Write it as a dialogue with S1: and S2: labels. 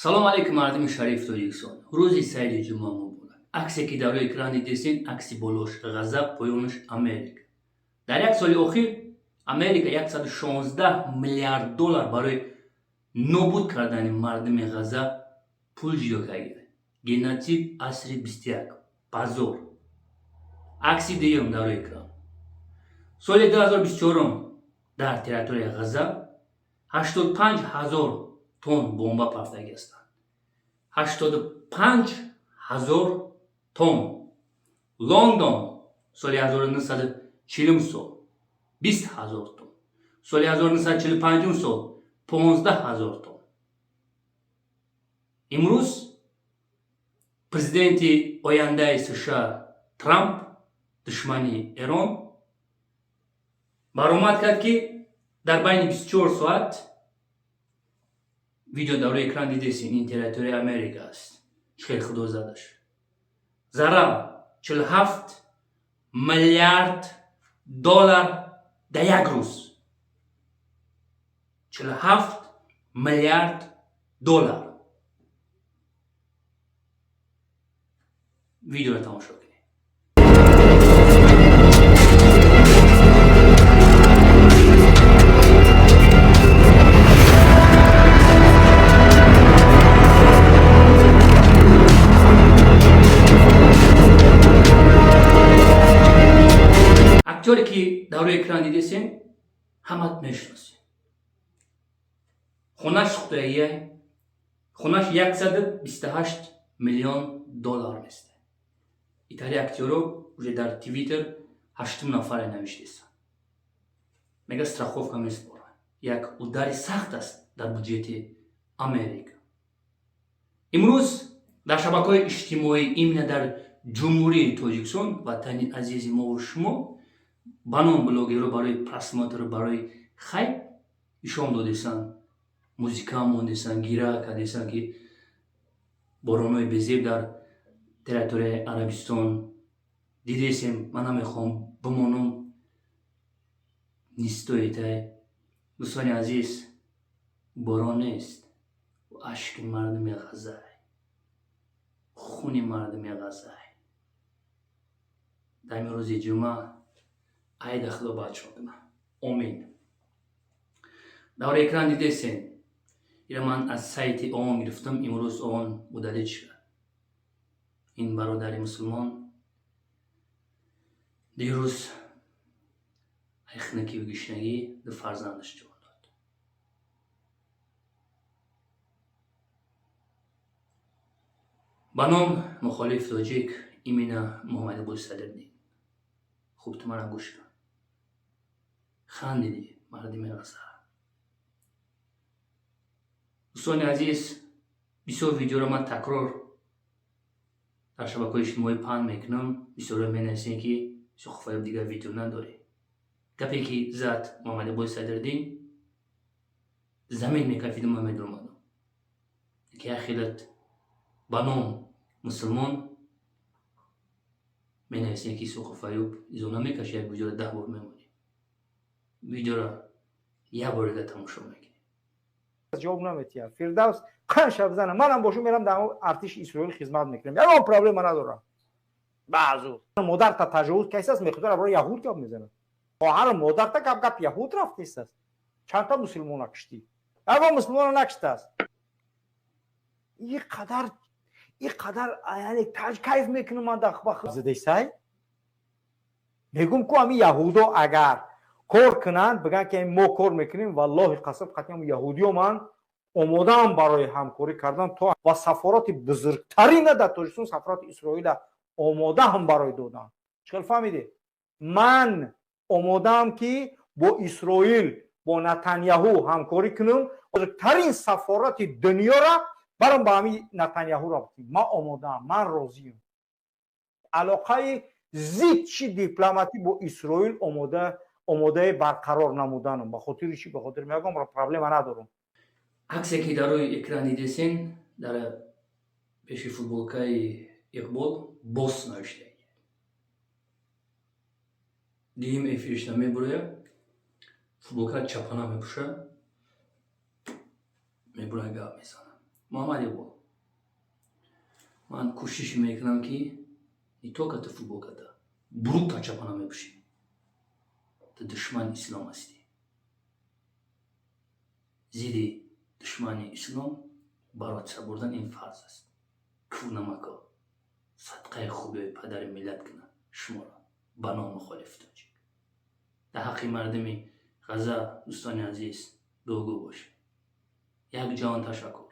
S1: Салом алейкум, мардуми шариф Тоҷикистон. Рӯзи саиди ҷумъа муборак. Аксе, ки дар рӯи экран дидесен, акси болош Ғаза, поёнаш Америка. Дар як соли охир Америка 116 миллиард доллар барои нобуд кардани мардуми Ғаза пул ҷудо кард. Геноцид асри 21. Позор. Акси дуюм дар рӯи экран. Соли 2024 дар территорияи Ғаза 85 ҳазор тонн бомба партофтагӣ ҳастанд. 85 ҳазор тонн. Лондон соли 1940 сол 20 ҳазор тонн. Соли 1945 сол 15 ҳазор тонн. Имрӯз президенти ояндаи США Трамп, душмани Эрон, баромад кард, ки дар байни 24 соат, видео дар рӯи экран дидесин, ин территорияи Америка аст, чӣ хел худо задаш, зарар 47 миллиард доллар дар як рӯз, 47 миллиард доллар. Видеоро тамошо кунед. Актёре, ки дар рӯи экран дидесен, ҳамат мешиносем. Хонаш сӯхтагия, хонаш 128 миллион доллар места. Италия актёро уже дар Твиттер ҳаштум нафаре навиштесан, мега, страховка меспорад. Як удари сахт аст дар буҷети Америка. Имрӯз дар шабакаҳои иҷтимоӣ, именно дар Ҷумҳурии Тоҷикистон, ватани азизи мову шумо, ба ном блогерро барои просмотр, барои хайп ишон додесанд, музика мондесанд, гира кардесанд, ки боронои безеб дар территорияи Арабистон дидесем. Ман намехоҳам бимонам нистоитай. Дӯстони азиз, борон нест, ашки мардуми Ғазай, хуни мардуми Ғазай. Дар ин рӯзи ҷумъа айда худо бачо кунад, омин. Дар экран дидесен, ира ман аз сайти ООН гирифтам. Имрӯз ООН удалить шуд. Ин бародари мусулмон дирӯз айхнакиву гишнагӣ ду фарзандаш ҷон дод. Ба ном мухолиф тоҷик, именно Муҳаммадиқболи Садриддин, хуб ту мара гӯш кун. Хандидӣ мардими Ғаза. Дӯстони азиз, бисёр видеоро ман такрор дар шабакаҳои иҷтимоӣ паҳн мекунам. Бисёро менависем, ки Суқуфаёб, дигар видео надорӣ. Гапе, ки зад Муҳаммадиқболи Садриддин, замин мекафиду ман медуромадам, ки як хелат ба ном мусулмон менависем, ки Суқуфаюб изо намекаши, як видеоро 10 бор мемонӣ. Видеоро як бор дига тамошо мекунӣ.
S2: Ҷавоб наметиҳад. Фирдавс қанд шаб зана, манам бошум, мерам дар артиши Исроил хизмат мекунам, ягон проблема надорам. Баъзу модарта тажовуз кайсааст, мехудара барои яҳуд гап мезанад. Хоҳару модарта гап гап яҳуд рафтистааст. Чандта мусулмона киштӣ? Ягон мусулмона накиштааст. И қадар, и қадар, яъне кайф мекунам ман задесай. Мегум ку, ами яҳудо агар кор кунанд, бигӯянд, ки мо кор мекунем, валлоҳи қасам, қатъи яҳудиё ман омодаам барои ҳамкорӣ кардан то ва сафорати бузургтарина дар Тоҷикистон, сафорати Исроила омодаам барои додан. Чӣ хел фаҳмидед? Ман омодаам, ки бо Исроил, бо Натаняҳу ҳамкорӣ кунам. Бузургтарин сафорати дунёра барам ба ҳамин Натаняҳу рафтем. Ман омодаам, ман розиам. Алоқаи зидчи дипломатӣ бо Исроил омода, омодаи барқарор намуданам. Ба хотири чӣ? Ба хотири ягон проблема надорам.
S1: Аксе, ки дар рӯи экран дидесен, дар пеши футболкаи Иқбол бос навиштагӣ. Дуюм эфиришна мебуроя, футболка чапана мепӯша, мебуроя, гап мезана. Муҳаммад Иқбол, ман кӯшиш мекунам, ки не только ту футболката, брюкта чапона мепӯшӣ. Ту душмани ислом ҳастӣ. Зидди душмани ислом бороться бурдан ин фарз аст. Куфр намако, садқаи хубиҳои падари миллат кунад шуморо ба ном мухолиф тоҷик. Дар ҳаққи мардуми Ғазза, дӯстони азиз, дуогӯ бошед. Як ҷаҳон ташаккур.